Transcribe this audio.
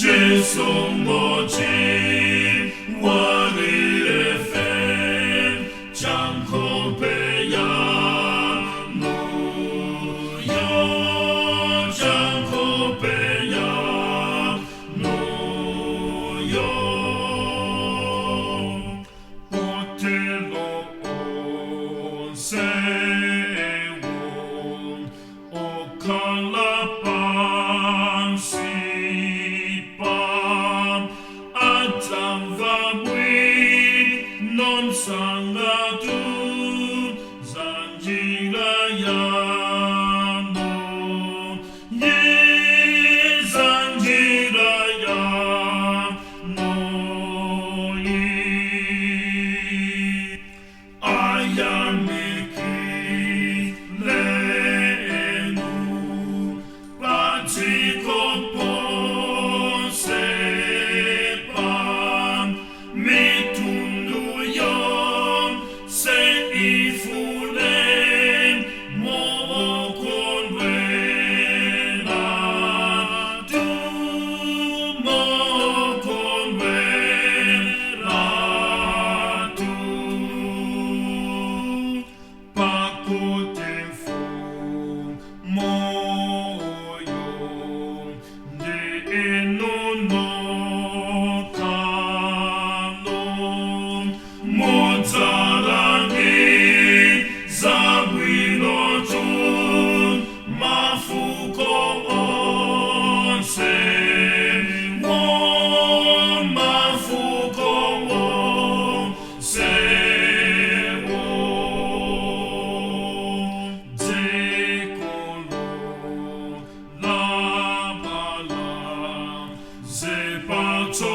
Chisomo chiwalire ife cha nkhope yanuyo, cha nkhope yanuyo. Otero onsewo okhala pansipa adzamva bwino msangatu za njira yanu, ye za njira yanu yi. Ayamikile inu padziko ponsepa, mitundu yonse ifuule mokondwera tu, mokondwera tu. Pakuti mfumuyo ndi inu nokhanu, mudzalangiza bwinotu mafuko onse wo, mafuko onse wo. Dzikolo labala zipatso.